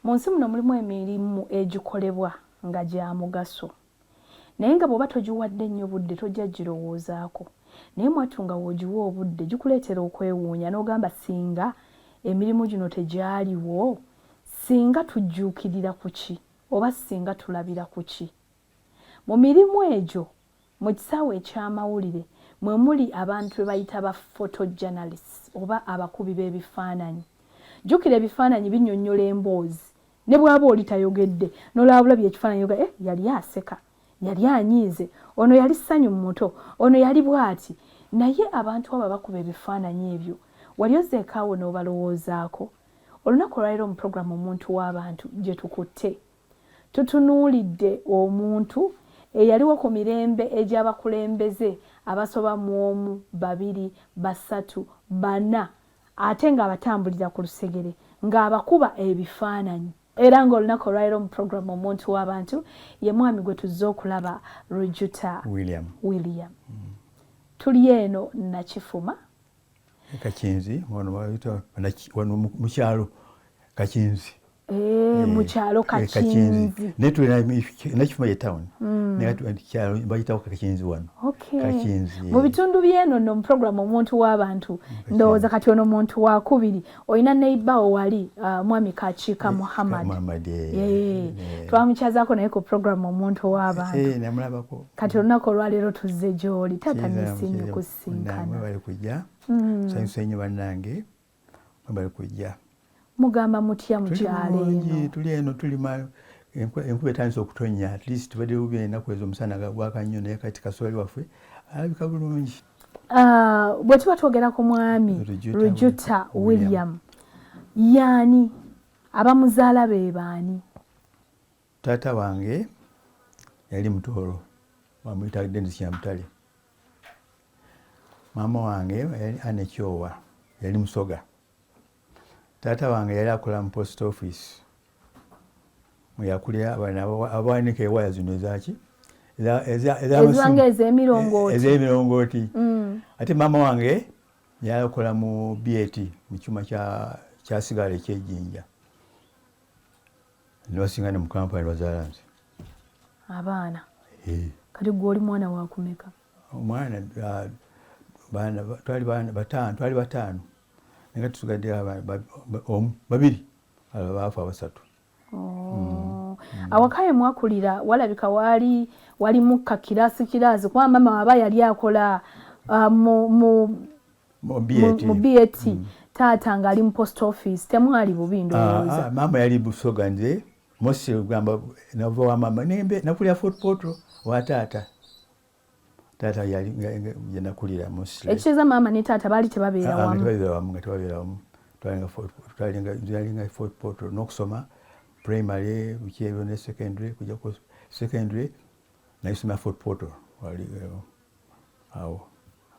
Mu nsi muno mulimu emirimu egikolebwa nga gya mugaso naye nga bw'oba togiwadde nnyo budde tojja girowoozaako, naye mwattu nga w'ogiwa obudde gikuleetera okwewuunya n'ogamba singa emirimu gino tegyaliwo singa tujjuukirira ku ki oba singa tulabira ku ki? Mu mirimu egyo mu kisaawe eky'amawulire mwe muli abantu be bayita ba photo journalists oba abakubi b'ebifaananyi. Jjukira ebifaananyi binnyonnyola emboozi ne bw'aba oli tayogedde n'olaba bulabi ekifaananyi oga eh, yali aseka, yali anyiize, ono yali Ssanyu muto, ono yali bw'ati. Naye abantu abo abakuba ebifaananyi ebyo wali ozzeeko awo n'obalowoozaako? Olunaku olwaleero mu programu Omuntu w'Abantu gye tukutte Tutunuulidde omuntu eyaliwo ku mirembe egy'abakulembeze abasoba mu omu, babiri, basatu, bana ate ng'abatambulira ku lusegere ng'abakuba ebifaananyi. Era ng'olunaku olwaleero mu program Omuntu w'Abantu ye mwami gwe tuzze okulaba Rujuta William. William. Tuli eno Nakifuma. Kakinzi wano wano mu kyalo Kakinzi. Eh, mu kyalo Kakinzi. Naye tuli Nakifuma ye town. Naye kyalo bayitawo Kakinzi wano. Kakinzi. Mu bitundu by'eno nno mu program Omuntu w'Abantu ndowooza kati ono muntu wakubiri olina neighbor wo wali mwami Kakiika Muhammad. Muhammad. Twamukyazaako naye ku program Omuntu w'Abantu. Namulabako. Kati olunaku olwaleero tuzze gy'oli taata, nesiimye kusisinkana. Mwebale kujja. Nsanyuse nnyo bannange. Mwebale kujja. Mugamba mutya mu kyalo eno? Tuli eno tulima, enkuba etandise okutonnya. At least tubadde bubi ennaku ezo, omusana gwaka nnyo, naye kati kasooli waffe alabika bulungi. Bwe tuba twogera ku mwami Rujuta William, yaani abamuzaala be baani? Taata wange yali Mutooro, bamuyita Denis Kyamutale. Maama wange yali Anne Kyowa, yali Musoga. Taata wange yali akola mu post office mweyakulira abawanika ewaya zino ezaki ezibanga ez'emirongooti. Ez'emirongooti. Ate maama wange yali akola mu BAT, mu kyuma kya sigala ekyejjinja. Nebasinga ne mu kampani bazaala nze. Abaana. Kati gwe oli mwana wakumeka? Omwana baana twali baana bataano, twali bataano naye tusigadde omu, babiri abo baafa, abasatu. Oh. Awaka ye mwakulira walabika waali wali mukka kirasi kirasi, kuba mama waba yali akola mu BAT. Mu BAT, taata ng'ali mu post office, temwali bubi ndowooza. Ah, maama yali Busoga, nze mosi gamba nava wa maama nembe nakulira Fort Portal wa taata. Taata yali gye nakulira mostly. Ekitegeeza maama ne taata baali tebabeera wamu? Tebabeera wamu, nga tebabeera wamu. Twalinga Fort Portal n'okusoma primary biki ebyo ne secondary, kujja ku secondary nayisomera Fort Portal wali awo.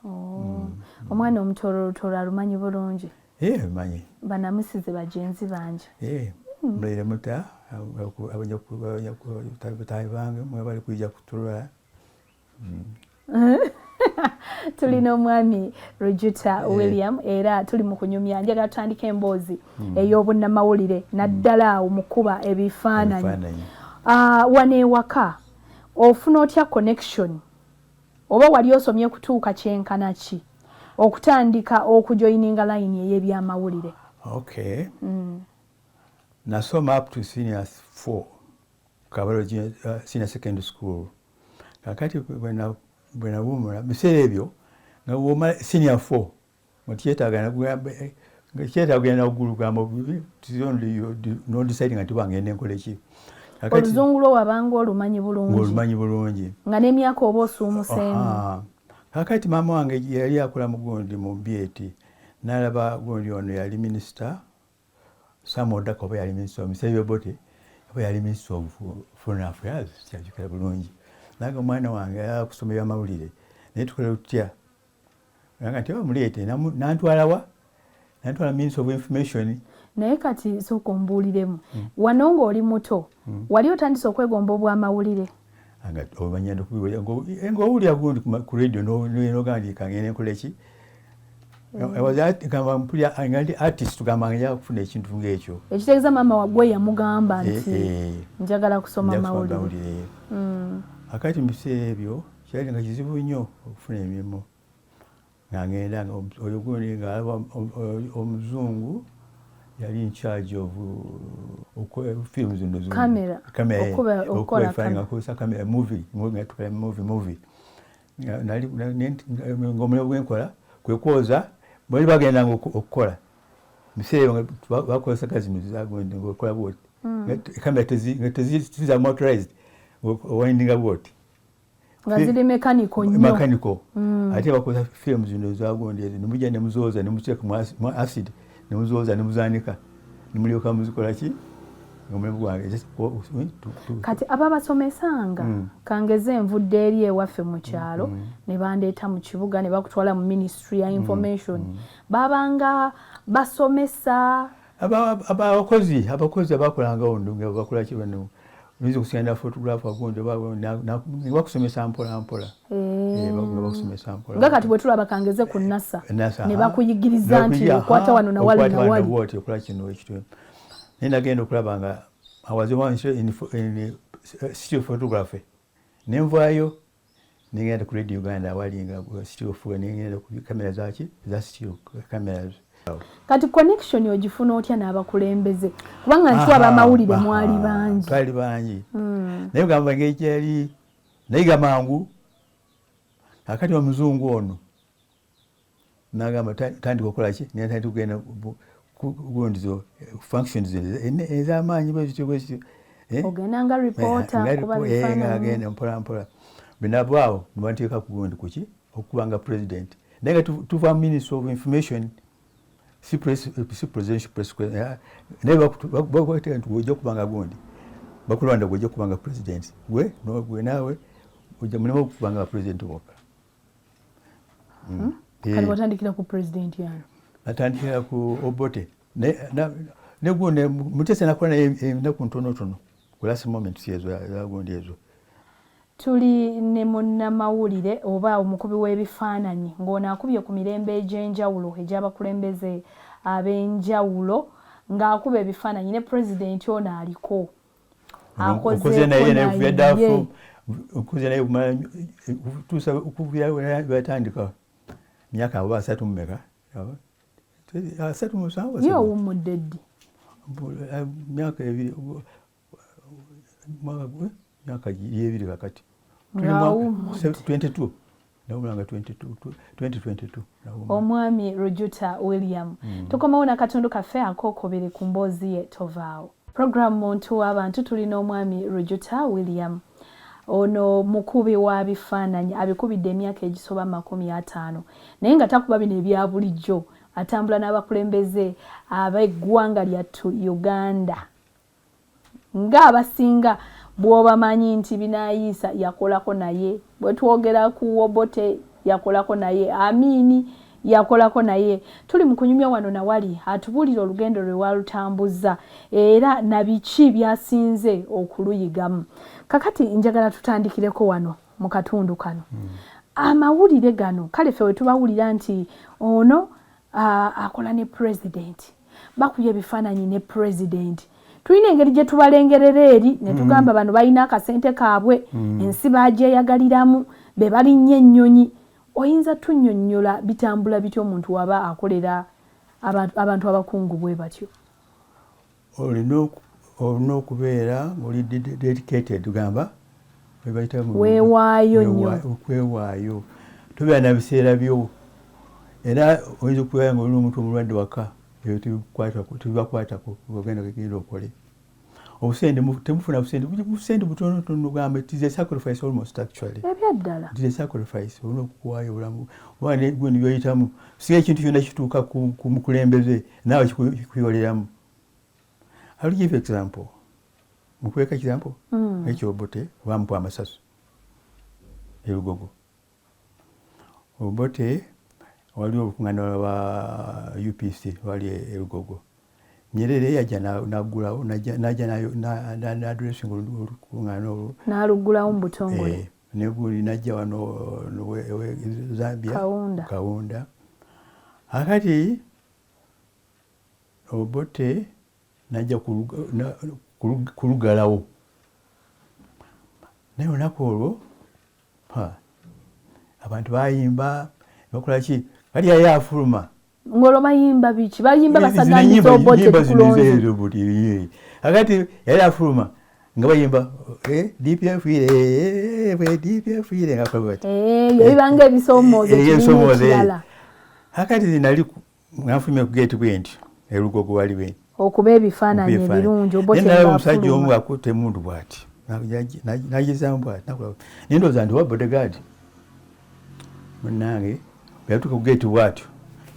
Oh. Omwana Omutooro Olutooro alumanyi bulungi. Eh, manyi. Banamusize bagenzi bange. Eh, mulayire muta abatayi bange, mwebale kwijja kutulwa. Tulina omwami Rujuta William era tuli mu kunyumya. Njagala tutandika emboozi ey'obunnamawulire naddala awo mu kuba ebifaananyi. Wano ewaka ofuna otya connection oba wali osomye kutuuka kyenkana ki okutandika okujoyininga layini ey'ebyamawulire? Okay. Nasoma up to senior four, Kabalo Senior Secondary School. Kakati bwe nawummula, biseera ebyo nga bw'omala senior four nga kyetaaga nga kyetaaga kugenda waggulu, gamba no decide nga nti ngende nkole ki. Oluzungu lwo wabanga olumanyi bulungi? Ng'olumanyi bulungi. Nga n'emyaka oba osuumuseemu. Kakati maama wange yali akola mu gundi mu BAT, n'alaba gundi ono yali minisita Sam Odaka, oba yali minisita Omusebi Obote, oba yali minister of foreign affairs, kyajukira bulungi. Nange omwana wange ayagala kusoma ebyamawulire, naye tukole tutya? Nga nti omuleete, nantwalawa? Nantwala Minister of Information. Naye kati sooka ombuuliremu, wano ng'oli muto wali otandise okwegomba obwamawulire? Ng'owulira gundi ku radio nogandika ngende nkole ki. Gamba mpulira nga ndi artist, gamba nga kufuna ekintu ng'ekyo. Ekitegeeza maama wagwe yamugamba nti njagala kusoma mawulire. Akati mu biseera ebyo kyali nga kizibu nnyo okufuna emirimu, nga ngenda oyo gundi nga omuzungu yali in charge of film zino. Kamera, okukola ebifaananyi, nga akozesa kamera, movie, nga tukola movie. Ng'omulimu gwenkola kwe kwoza. Bali bagendanga okukola biseera ebyo nga bakozesaga zino zagundi, ngaokola bwoti, kamera nga teziza motorized, owindinga bwoti. Nga ziri mechanical nnyo. Mechanical. Ate bakozesa film zino zagundi ezo, nemujja nemuzooza, nemuteeka mu acid, nemuzooza, nemuzanika, nemulyoka muzikola ki. Omulimu gwange Kati ababasomesanga, kangeze envudde eri ewaffe mu kyalo, ne bandeeta mu kibuga, ne bakutwala mu Ministry ya Information, babanga basomesa? Abakozi abakolangawo nga bakola ki bano, oyinza okusigenda photographer gundi bakusomesa mpola mpola. Nga bakusomesa mpola. Nga kati bwe tulaba, kangeze ku NASA, ne bakuyigiriza nti okwata wano nawali nawali. Bwoti okola kino ekito. Naye nagenda okulaba nga I was one in still photography, nenvaayo nengenda ku Radio Uganda awali nga still, nengenda ku kamera zaki, za still cameras. Kati connection ogifuna otya n'abakulembeze, kubanga nti abamawulire mwali bangi? Twali bangi, naye gamba engeri gyali nayiga mangu. Akati omuzungu ono nagamba, tandika okukola ki, natandika okugenda gundi zo functions ez'amaanyi bwezityo bwezityo. Ogenda nga reporter, kuba bifaananyi. Agenda mpola mpola, binavaawo nebanteeka ku gundi kuki, okuba nga president. Naye nga tuva mu Ministry of Information, si presidential press, naye bakuteeka nti ojja kubanga gundi, bakulonda gwe ojja kubanga president, gwe gwe naawe ojja mulimu okubanga president wokka. Kati watandikira ku president yani? Natandikira ku Obote negundi Mutesa, nakola naye ennaku ntonotono ku last moment ezo zagundi ezo. Tuli ne munnamawulire oba omukubi w'ebifaananyi, ng'ono akubye ku mirembe egy'enjawulo egy'abakulembeze ab'enjawulo, ng'akuba ebifaananyi ne pulezidenti ono aliko. Okoze naye naye, okoze naye kutuusa okuvira lwatandika, myaka abo asatu mumeka, 37. Ye owummudde ddi? Myaka 2, myaka 2 kakati. Ng'awummudde. 22, nawulanga 2022. Omwami Rujuta William, tukomawo n'akatundu kaffe akookubiri ku mboozi ye. Tovaawo. Program Muntu w'Abantu, tulina omwami Rujuta William. Ono mukubi wa bifaananyi, abikubidde emyaka egisoba 50, naye nga takuba bino ebya bulijjo, atambula n'abakulembeze ab'eggwanga lyattu Uganda, ng'abasinga bw'obamanyi nti Binayiisa yakolako naye, bwe twogera ku Obote yakolako naye, Amiini yakolako naye. Tuli mu kunyumya wano nawali, atubuulire olugendo lwe walutambuza era na biki by'asinze okuluyigamu. Kakati njagala tutandikireko wano mu katundu kano. Amawulire gano, kale ffe we tubawulira nti ono akola ne pulezidenti, bakubye ebifaananyi ne pulezidenti, tulina engeri gye tubalengerera eri ne tugamba bano balina akasente kaabwe, ensi bagyeyagaliramu, be balinnya ennyonyi. Oyinza tunnyonnyola bitambula bitya omuntu waba akolera abantu abakungu bwe batyo? Olina okubeera ng'oli dedicated, gamba Weewaayo nnyo. Okwewaayo, tobeera na biseera byo. Era oyinza okubeera nga olina omuntu omulwadde waka, ebyo tebibakwatako. Ogenda genda okole obusente, temufuna busente, busente butonotono. Gamba it is a sacrifice almost, actually. Ebyaddala. It is a sacrifice. Olina okuwaayo obulamu oba negwe byoyitamu. Singa ekintu kyonna kituuka ku mukulembeze, naawe kikuyoleramu. I'll give example, mukweka example ekyobote bamupa amasasi erugogo. Obote waliwo olukuŋŋaana lwa UPC lwali erugogo. Nyerere yajja naggulawo, najja n'addressinga olukuŋŋaana olwo. N'aluggulawo mu butongole. Neguli najja wano Zambia. Kaunda. Kaunda. Akati Obote najja kulugalawo, naye olunaku olwo abantu bayimba, bakola ki, kali yali afuluma. Ngolwo bayimba biki? Bayimba basaganyiza Obote tukulonze. Akati yali afuluma nga bayimba DP efiire, DP efiire, nga kola bati. Ebibanga ebisomoozo ekibiina ekirala. Akati nali nafulumye ku gate bwe nti erugogo wali bwe okuba ebifaananyi ebirungi. Obote nga omusajja omu akutte emundu bw'ati, nagizaamu bw'ati, naye ndowooza nti oba bodyguard munnange. Bwe yatuuka ku gate bw'atyo,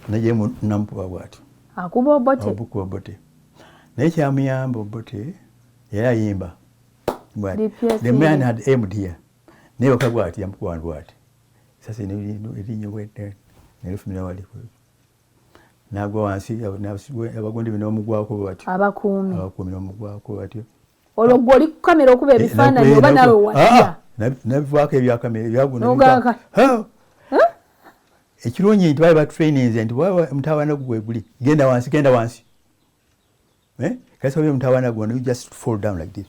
naye namukuba bw'atyo. Akuba Obote? Okuba Obote, naye kyamuyamba, Obote yali ayimba bw'ati. The man had aimed here, naye waka bw'ati yamukuba bw'ati, sasa erinnyo nerifumira wali, nagwa wansi, abagundi bino batyo. Abakuumi. Abakuumi nomugwako batyo. Olwo gwe oli ku kamera okuba ebifaananyi, oba naawe watya? Nabivaako ebya kamera ebyagunda. Ekirungi nti bali batraininze nti mutawaana gwe guli, genda wansi, genda wansi. Kasi oba mutawaana gwona, you just fall down like this,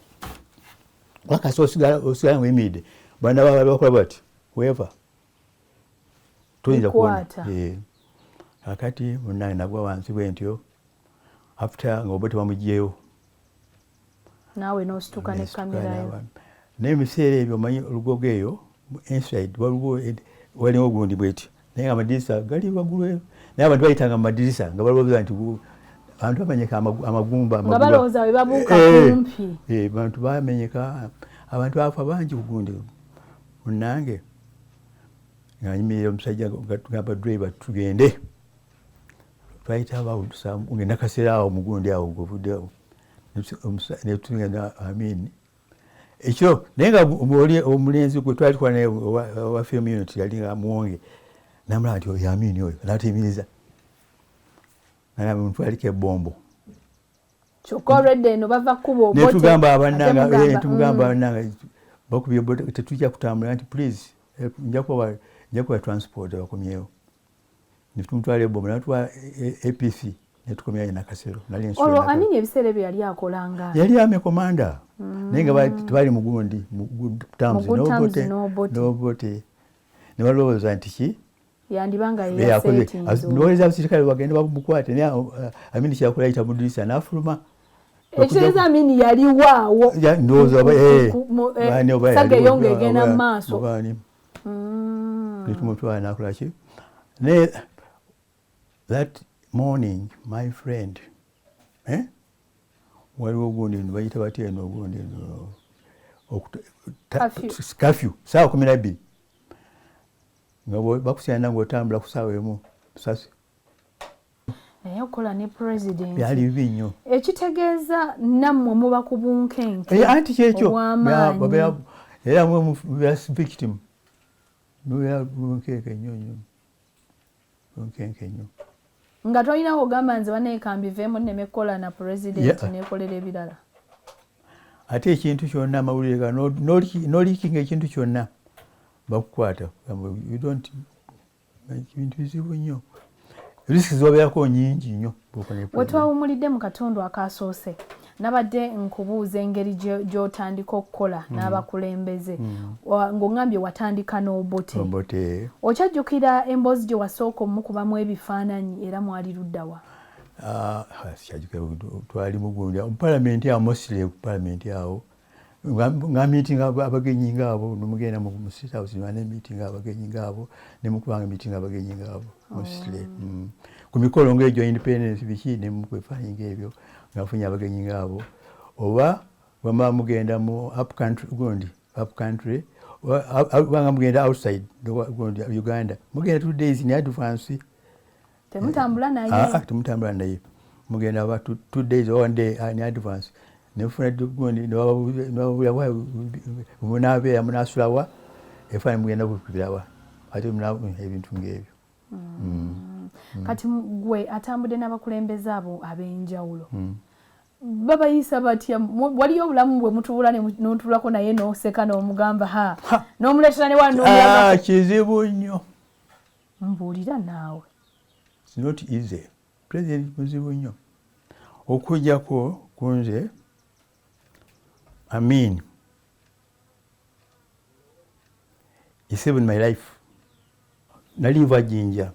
wakasi osigala nga oyimiridde, bana bakola bati, whoever toyinza kuwona. Kakati munange nagwa wansi bwe ntyo, after nga oba tebamugyewo. Naawe n'osituka ne kamerayo. Naye ebiseera ebyo, omanyi olugogo eyo inside waliwo, waliwo ogundi bweti, naye nga amadirisa gali waggulu eyo, naye abantu bayitanga mu madirisa nga balowooza nti abantu bamenyeka amagumba. Nga balowooza bwe babuuka kumpi. Bantu bamenyeka, abantu bafa bangi kugundi. Munange nga nyimirira, omusajja gamba driver tugende, twayita ngenda kaseera awo mugundi awo govudde awo netugenda Amin ekiro, naye nga oli omulenzi gwe twali tukola naye owa film unit yali nga muwonge, namulaba nti oyo Amin oyo, natuyimiriza, nagamba mutwaliko ebombo. Kyokka olwedde eno bava kuba Obote. Netugamba abannanga, tumugamba abannanga bakubye Obote, tetujja kutambula, nti please nja kuba transport bakomyewo. Netumutwala ebombo, natwa APC, netukomyayo Nakasero. Olwo Amini ebiseera ebyo yali akolanga? Yali army commander, naye nga tebali mugundi mu good terms n'Obote, ne balowooza nti ki yandiba nga ndowooza abasirikale bagende bamukwate, naye Amini kyakola, ayita mu dirisa n'afuluma. Ekitegeeza Amini yaliwaawo. Ndowooza saga eyo ng'egenda mu maaso. Netumutwala nakola ki. Naye that morning, my friend, eh? Waliwo gundi eno bayita batya eno gundi eno, curfew, saawa 12, nga bakusyana ngaotambula ku saawa 1 sasi. Naye okukola ne president Byali bibi nnyo. Ekitegeeza nammwe muba ku bunkenke. Anti kyekyo, era mwe victim, mubeera bunkenke nnyo nnyo, bunkenke nnyo. Nga tolina kugamba nze baneekambiveemu nneme kukola na president, nekolera ebirala. Ate ekintu kyonna, amawulire ga noleakinga ekintu kyonna, bakukwata. You don't, ebintu bizibu nnyo, risks zibabeerako nyingi nnyo. Wetwawumulidde mu katundu akasoose, nabadde nkubuuza engeri gy'otandika okukola n'abakulembeze, ng'oŋŋambye watandika n'Obote. Obote. Okyajjukira emboozi gye wasooka omukubamu ebifaananyi, era mwali luddawa? Ah, sikyajjukira. Twali mugundi mu palamenti awo, mostly ku palamenti awo, nga meeting abagenyi ngaabo, nemugenda mu State House ne meeting abagenyi ngaabo, nemukubanga meeting abagenyi ngaabo mostly. Ku mikolo ngaegyo, independence biki, nemukuba ebifaananyi ngaebyo nga abagenyi ngaabo, oba bwemaba mugenda mu up country, gundi up country, obanga mugenda outside gundi Uganda, mugenda 2 days in advance. Temutambula naye? Ah, ah, temutambula naye, mugenda aba 2 days or one day in advance, nefuna gundi, nebabulira munabeera, munasulawa, efaani mugenda kukubirawa, ate ebintu ngaebyo. Kati gwe atambudde n'abakulembeze abo ab'enjawulo, babayisa batya? Waliyo obulamu bwe mutuula n'otuulako naye n'oseka n'omugamba ha, n'omuleetera ne wano? Ah, kizibu nnyo. Mbuulira naawe. It's not easy. President muzibu nnyo okujjako kunze. Amin, he saved my life. Nali nva Jinja.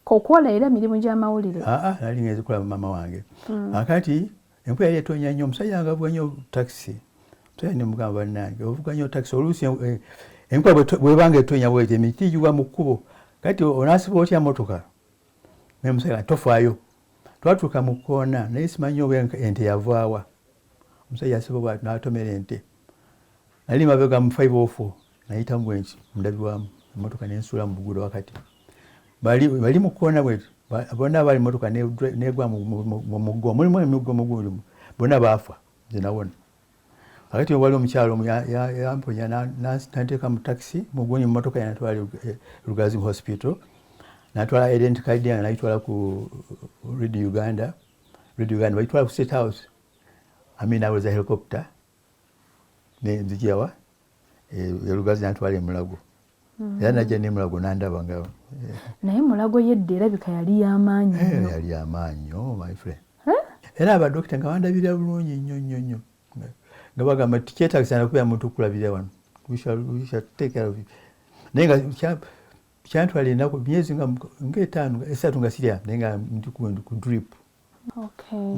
Kokola era mirimu gy'amawulire? Aa, nali ngenze kulaba maama wange. Akati enkuba yali etonya nnyo, omusajja nga avuga nnyo takisi. Omusajja ne mugamba, bannange, ovuga nnyo takisi, oluusi enkuba bwebanga etonya bweti, emiti gigwa mu kkubo, kati onaasiba otya motoka? Naye omusajja tofaayo. Twatuuka mu kkoona, naye simanyi oba ente yavaawa. Omusajja asiba bwati n'atomera ente. Nali mabega mu 504, nayitamu bwe nti mundabirwamu, emmotoka nensuula mu luguudo wakati. Bali bali mu kkoona bweti, bonna bali motoka negwa mu muggo, mulimu emiggo mugundi, bonna baafa, nze nawona. Akati wali omukyalo omu yamponya, nanteeka mu takisi mugundi mu motoka, yanatwala Lugazi Hospital, natwala identity card yange, nayitwala ku Radio Uganda. Radio Uganda bayitwala ku State House. Amin aweza helicopter nenzijjawa e Lugazi, nantwala emulago era najja nemulago nandaba nga Naye Mulago yedda erabika yali yamaanyi nnyo. Yali yamaanyi nnyo, my friend. Era abadokita nga bandabirira bulungi nnyo nnyo nnyo, nga bagamba tikyetagisa nakubeera muntu okulabirira wano. We shall take care of you. Naye nga kyantwala ennaku, myezi nga 5, 3 nga sirya, naye nga ndi ku drip. Okay.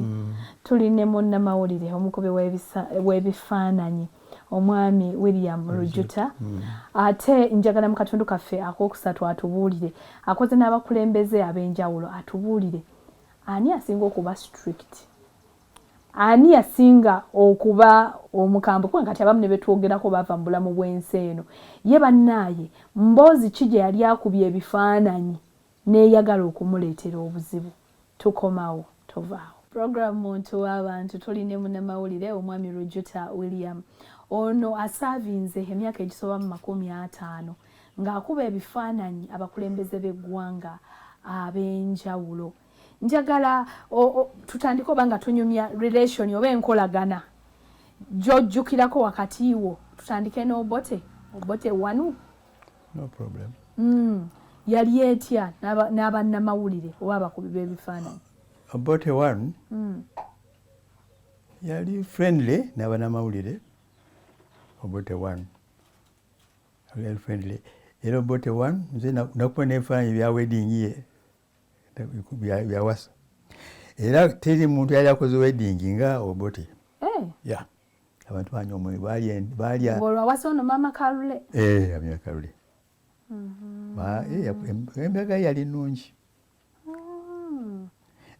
Tuli ne munnamawulire, omukubi w'ebifaananyi, omwami William Rujuta. Ate njagala mu katundu kaffe akokusatu atubuulire, akoze n'abakulembeze ab'enjawulo, atubuulire ani asinga okuba strict, ani yasinga okuba omukambwe, kubanga kati abamu ne betwogerako bava mu bulamu bw'ensi eno. Ye bannaaye, mboozi ki gye yali akubye ebifaananyi n'eyagala okumuleetera obuzibu? Tukomawo, tovaawo. Program Muntu w'Abantu, tuli ne munnamawulire omwami Rujuta William. Ono asaavinze emyaka egisoba mu 50 ng'akuba ebifaananyi abakulembeze b'eggwanga ab'enjawulo. Njagala tutandike oba nga tunyumya relation oba enkolagana gy'ojjukirako wakati wo. Tutandike n'Obote, Obote wanu. No problem. Yali etya n'abannamawulire oba abakubi b'ebifaananyi? Obote one yali friendly n'abannamawulire. Obote one yali friendly, era Obote one nze nakuba n'ebifaananyi bya wedding ye, byawasa, era teri muntu yali akoze wedding nga Obote. Ya, abantu banywa omwenge, balya. Ng'olwawasa ono maama Kalule? Eh, Amina Kalule. Embaga yali nnungi.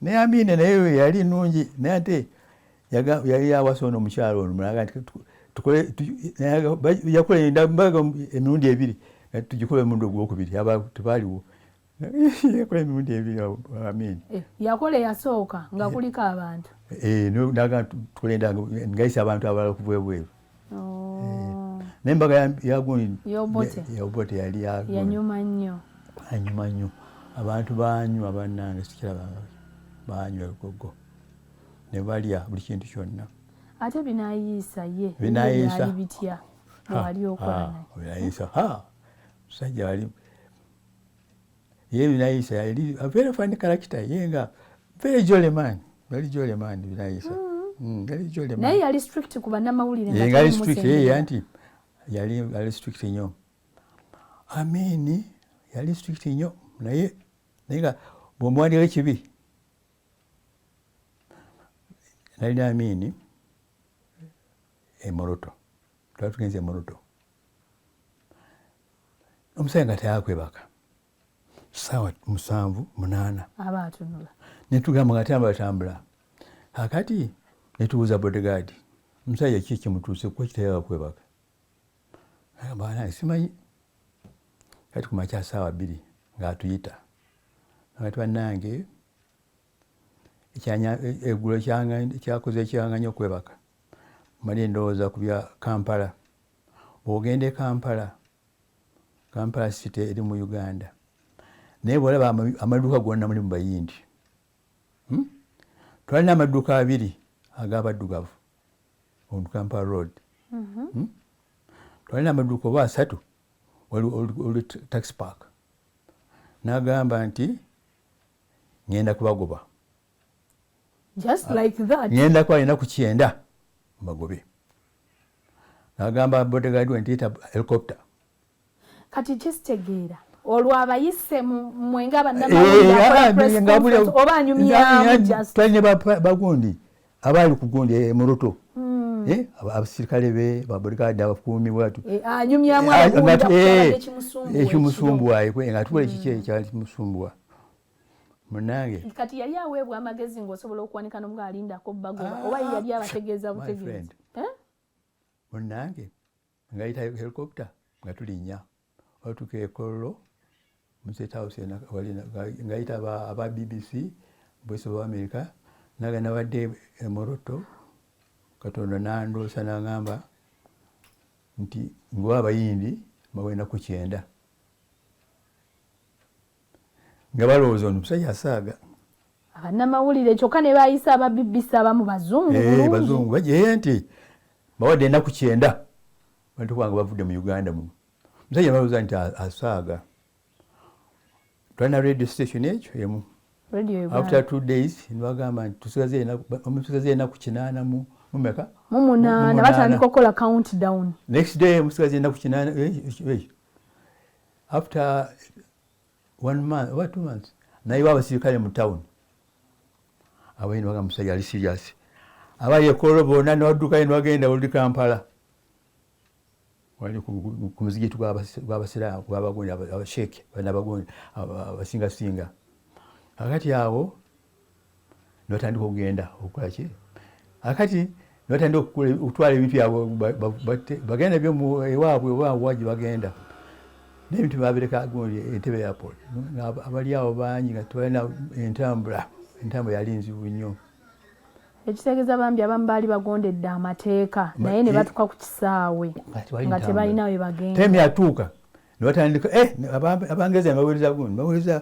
Naye Amina naye yali nnungi, naye ate yali awasa ono omukyalo ono mulaga nti tukole yakola embaga emirundi ebiri, tugikole omulundi ogwokubiri, aba tebaaliwo. Yakola emirundi ebiri Amini. Eh, yakola eyasooka nga kuliko abantu? Eh, naga tukole endaga ngayisa abantu abalala okuva ebweru. Naye embaga yagundi Y'Obote. Y'Obote yali yanyuma nnyo. Anyuma nnyo, abantu banywa, bannange, sikirabanga banywa ebigogo ne balya buli kintu kyonna. Ate Binayiisa ye? Binayiisa. Byali bitya bwewali okola naye? Binayiisa, ha, musajja wali ye Binayiisa yali a very funny character, ye nga very jolly man, yali jolly man Binayiisa. Yali jolly man. Naye yali strict ku bannamawulire? Ye nga ali strict ye, anti yali ali strict nnyo. Amini yali strict nnyo, naye nga bw'omuwandiika ekibi. Nalina Amini e Moroto, twali tugenze e Moroto, omusajja nga teyakwebaka, saawa 7, 8. Aba atunula. Netugamba nga tambula tambula, kakati netubuuza bodyguard, omusajja ki kimutuuse kuba kitayagala kwebaka? Agamba, simanyi. Kati kumakya saawa 2 ng'atuyita, agati, bannange, eggulo kyakoze ekyanganya okwebaka, mali ndowooza ku bya Kampala. Bw'ogenda e Kampala, Kampala city eri mu Uganda, naye bwolaba amaduuka gonna mulimu Bayindi. Twalina amaduuka abiri ag'abaddugavu on Kampala Road. Twalina amaduuka oba asatu, oli taxi park. N'agamba nti Ngenda kubagoba. Just like that. Ngenda kuba enaku 90 mbagobe. Nagamba bodyguard we nti helicopter. Kati kyesitegeera olwo abayise mwenga bannamawulire oba anyumyamu just twalina bagundi abaali ku gundi e Moroto, abasirikale be ba bodyguard, abakuumi bwatu. Anyumyamu ekimusumbuwa nga tukola kiki ekyali kimusumbuwa munange. Kati yali aweebwa amagezi ng'osobola okuwanika n'omuga alindako bagoba, oba yali abategeeza butegeezi? Munange nga yita helicopter nga tulinnya watuuka e Kololo mu State House, nga yita aba BBC, Voice of America. Naga nabadde e Moroto, Katonda nandoosa nagamba nti ngoba abayindi bawa enaku 90, nga balowooza ono musajja asaaga. Abannamawulire kyokka ne bayisa aba BBC abamu bazungu. Bulungi bazungu baje nti bawadde enaku 90 bantu kubanga bavudde mu Uganda muno. Musajja balowooza nti asaaga. Twalina radio station ekyo emu. After 2 days nibagamba nti tusigaze enaku 8 mumeka? Mu 8. Batandika okukola count down. Next day musigaze enaku 8. After one month oba 2 months naye abasirikale mu town abayini bagamba musajja ali serious. Abali e Kololo bonna niwaddukayo niwagenda oli Kampala wali ku muzigiti gw'abasiraamu gwabagundi abasheeke banabagundi abasingasinga. Akati awo nibatandika okugenda okukola ki, akati nibatandika okutwala ebintu byabwe bagenda byo ewaabwe oba wa gye bagenda n'ebintu babireka gundi Entebbe airport. Abali awo bangi nga tebalina entambula, entambula yali nzibu nnyo. Ekitegeeza bambi abamu baali bagondedde amateeka naye ne batuuka ku kisaawe nga tebalina we bagenda. Time yatuuka nebatandika abangereza nebaweereza gundi, baweereza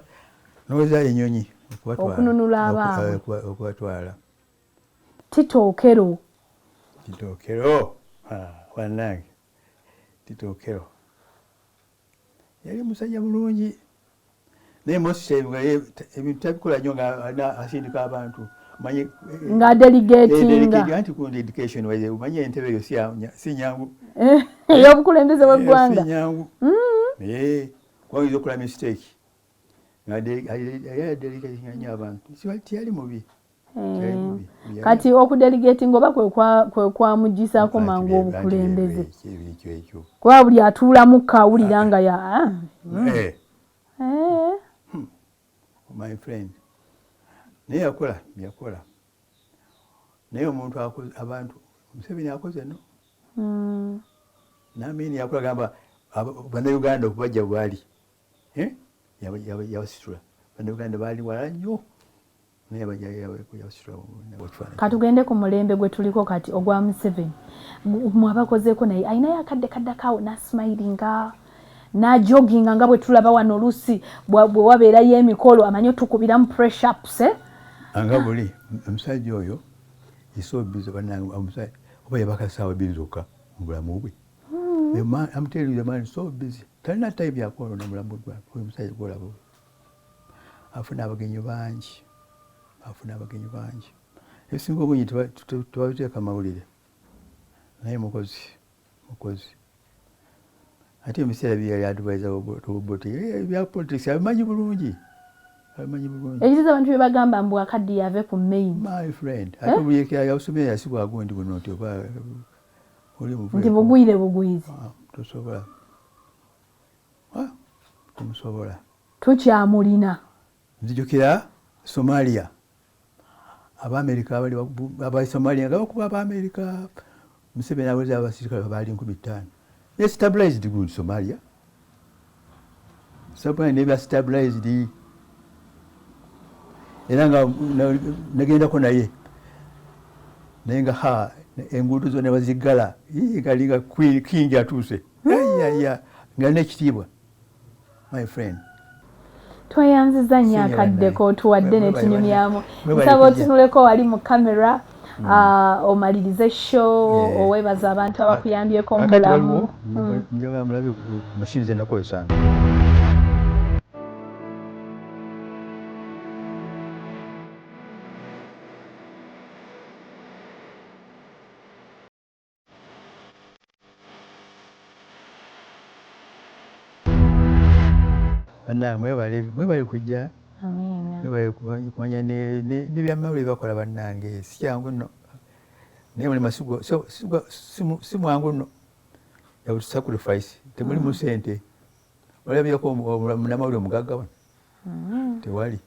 noweereza enyonyi. Okununula abaabwe. Okubatwala. Tito Okello. Tito Okello, bannange, Tito Okello yali musajja mulungi naye most ebintu tabikola nnyo nga asindika abantu. Nga delegatinga. Anti kundi education wise omanyi entebe eyo si nyangu. Ey'obukulembeze bw'eggwanga. Si nyangu kuba oyinza okukola mistake. Delegatinga nnyo abantu, tiyali mubi. Kati okudelegatinga oba kwe kwamugisaako mangu obukulembeze, kuba buli atuulamuko awulira nga ya My friend, naye yakola yakola naye omuntu abantu Museveni akoze no namini yakola gamba Bannayuganda okubajja bwali yabasitula. Bannayuganda baali wala nnyo. Katugende ku mulembe gwe tuliko kati ogwa Museveni. Mwabakozeeko naye ayinayo akadde kaddakaawo nasmilinga najoginga nga bwe tulaba wano oluusi bwe wabeerayo emikolo amanyi otukubiramu press ups, eh? Nga buli omusajja oyo is so busy bannange, omusajja oba yabaka saawa 2 zokka mu bulamu bwe. I'm telling you, the man is so busy, talina time yakwonona mulamu gwe. Oyo omusajja gwolaba oyo afuna abagenyi bangi, afuna abagenyi bangi, ebisinga obungi tebabiteeka mawulire, naye mukozi, mukozi. Ate ebiseera byeyali advisor Obote, ebya politics abimanyi bulungi, abimanyi bulungi. Ekiriza abantu bye bagamba mbu akaddi yave ku main. My friend, ate obuyekera yabusomera yasibwa gundi buno nti oba oli nti bugwire bugwizi. Ah, tosobola, tomusobola. Tukyamulina. Nzijukira Somalia, Abamerika abali Abasomalia nga bakuba Abamerika, Museveni aweza abasirikale baali 5,000 ne stabilized good Somalia. Somalia neba stabilized era nga nagendako naye naye nga ha enguudo zonna baziggala galinga king atuuse ya nga nekitiibwa, my friend. Tweyanziza nnyo akaddeko otuwadde ne tunyumyamu. Nsaba otunuleko wali mu kamera, omalirize show, oweebaza abantu abakuyambyeko mu bulamu. Njagala mulabe mashini zenakozesanga. Bannange mwebale, mwebale kujja. Mwebale kumanya n'ebyamawulire bakola bannange si kyangu nno. Naye mulimu si mwangu nno. You have to sacrifice. Temulimu ssente. Olabyeko munnamawulire omugagga wano? Tewali.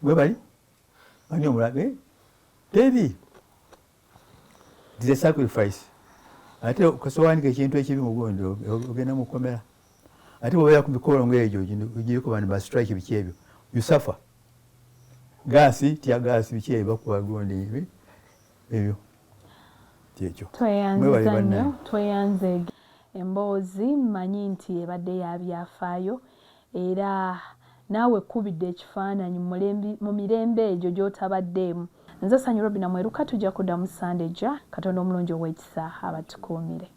Mwebali? Ani omulabe? Teri. It is a sacrifice. Ate kasita ekintu ekibi mugundi ogenda mu kkomera. Ate bw'obeera ku mikolo ng'egyo giriko bano ba strike biki ebyo, you suffer. Gaasi, tear gas biki ebyo bakuba gundi ebyo. Kyekyo. Tweyanziza nnyo, tweyanze emboozi mmanyi nti ebadde ya byafaayo era naawe kkubidde ekifaananyi mu mirembe egyo gy'otabaddeemu. Nze Sanyu Robina Mweruka, tujja kuddamu Ssande ejja. Katonda omulungi ow'ekisa abatukuumire.